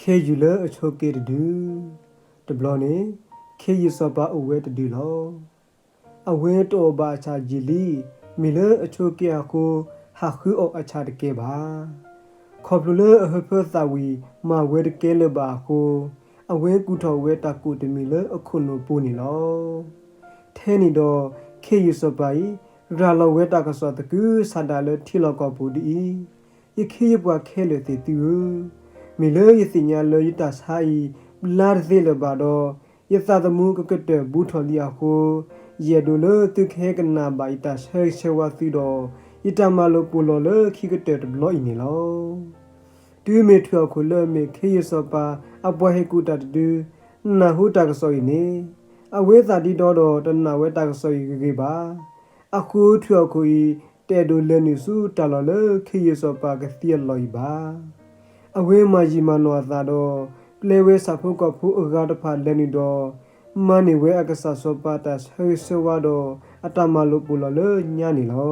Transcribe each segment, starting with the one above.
ခ့ယုၢ်လၢအဆိးက့တဒု, တဘျီန့ၣ် ခ့ယုၢ်စီၤပၤအိၣ်ဝဲတဒုလီၤ. အဝဲတအီၣ်ဘၣ်အဆၣ်ယံာ်လံ, မ့ၢ်လၢအဆိးက့အဃိ ဟးဃုအီၣ်အဆၣ်တကဲဘၣ်. ခီဖျိလၢအဟၢဖၢသးဝံၤမၤဝဲတကဲလၢၤဘၣ်အဃိ, အဝဲကူၣ်ထီၣ်ဝဲတၢ်ကိၣ်တမံၤလၢအခိၣ်နူာ်ပူၤန့ၣ်လီၤ. ထဲန့ၣ်ဒီး ခ့ယုၢ်စီၤပၤအံၤ ရၤလီၤဝဲတၢ်ကစီၣ်သကုၤဆးဒးလၢထံလီၢ်ကီၢ်ပူၤဒ်အံၤ, ယခ့ယပှၤခဲလၢာ်သ့ၣ်သုဧၢ, မ့ၢ်လၢယသ့ၣ်ညါလၢယတၢ်ဆါအံၤ ဘျါတသ့လၢၤဘၣ်ဒီး, ယသးသမူကကတၢၢ်ဘူးထီၣ်လံအဃိ, ယအဲၣ်ဒိးလၢသုကဟဲကနၣ်ဘၣ်ယတၢ်ဆၢဂ့ၤဆၢဝါသုဒီး, ယတၢ်မၤလိာ်ပိာ်လီၤလၢခံကတၢၢ်တဘျီအံၤန့ၣ်လီၤ. တုၤမ့ၢ်ထွံၣ်ဟီၣ်ခိၣ်လၢအမ့ၢ်ခ့ယုၢ်စီၤပၤအပှၤဟ့ၣ်ကူၣ်တၢ်တဒု နၢ်ဟူတၢ်ကစီၣ်အံၤန့ၣ်, အဝဲသးဒ့ဒီဒီးတနာ်ဝဲတၢ်ကစီၣ်အံၤဂ့ၤဂ့ၤဘၣ်. အဃိထွံၣ်ဟီၣ်ခိၣ်အံၤ တအဲၣ်ဒိးလဲၤနုာ်ဆူတၢ်လီၢ်လၢခ့ယုၢ်စီၤပၤကသံအလီၢ်အံၤဘၣ်. အဝဲမၤယံာ်မၤနီၢ်အသးဒီး ပျဲဝဲဆၣ်ဖိကီၢ်ဖိအဂၤတဖၣ်လဲၤနုာ်ဒီး မၤန့ၢ်ဝဲအကစၢ်စီၤပၤတၢ်ဆၢဂ့ၤဆၢဝါဒီး အတၢ်မၤလိာ်ပိာ်လီၤလၢညါန့ၣ်လီၤ.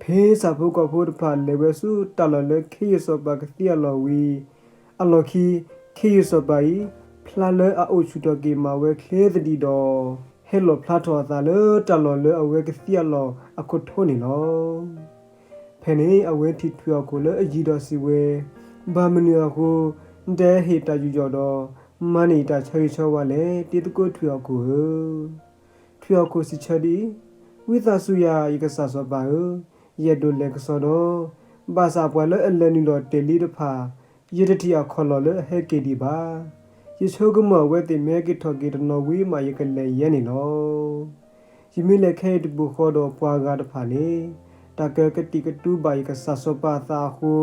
ဖဲဆၣ်ဖိကီၢ်ဖိတဖၣ်လဲၤဝဲဆူတၢ်လီၢ်လၢခ့ယုၢ်စီၤပၤကသံအလီၢ်ဝံၤအလီၢ်ခံ, ခ့ယုၢ်စီၤပၤအံၤ ဖျါလၢအအိၣ်ဆူၣ်ထီၣ်က့ၤမးဝဲချ့သဒံးဒီး ဟဲလီၣ်ဖျါထီၣ်အသးလၢတၢ်လီၢ်လၢအဝဲကသံအလီၢ်အခိၣ်ထိန့ၣ်လီၤ. ဖဲန့ၣ်အဝဲထံၣ်ထွံၣ်ဟီၣ်ခိၣ်လၢအယံၤဒီးစံးဝဲ, ဘၣ်မနုၤအဃိ နတဟ့ၣ်တၢ်ယူးယီၣ်ဒီး မၤန့ၢ်ယတၢ်ဆၢဂ့ၤဆၢဝါလဲၣ် တံၤသကိးထွံၣ်ဟီၣ်ခိၣ်ဧၢ. ထွံၣ်ဟီၣ်ခိၣ်စံးဆၢဒ်အံၤ, ဝံသးစူၤယၤ ယကစၢ်စီၤပၤဧၢ, ယအဲၣ်ဒိးလဲၤကစီဒီ, ဘၣ်ဆၣ်ပှၤလၢအလဲၤနုာ်လီၤတဲာ်လံတဖၣ် ယတထံၣ်အခီၣ်လီၢ်လၢအဟဲက့ၤဒံးဘၣ်. ယဆိကမိၣ်အဝဲသ့ၣ်မ့ၢ်ဟဲက့ၤထီၣ်က့ၤတနီၤဝံၤမး ယကလဲၤယဲန့ၣ်လီၤ. ယမ့ၢ်လဲၤခဲအံၤတဘျီဃီဒီးပှၤဂၤတဖၣ်န့ၣ် တၢ်ကကတံာ်ကတူာ်ဘၣ်ယကစၢ်စီၤပၤအသးအဃိ,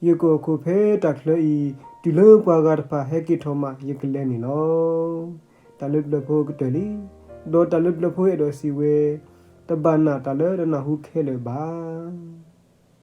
ယကအိၣ်ခိးဖဲတၢ်ချၢအံၤ တုၤလၢပှၤဂၤတဖၣ်ဟဲက့ၤထီၣ်မး ယကလဲၤန့ၣ်လီၤ. တၢ်လၢပျၢၤဖိကတၢၢ်လံ, ဒီးတၢ်လၢပျၢၤဖိအဲၣ်ဒိးစံးဝဲ, တဘၣ်နာ်တၢ်လၢတနၢ်ဟူခဲလၢာ်ဘၣ်.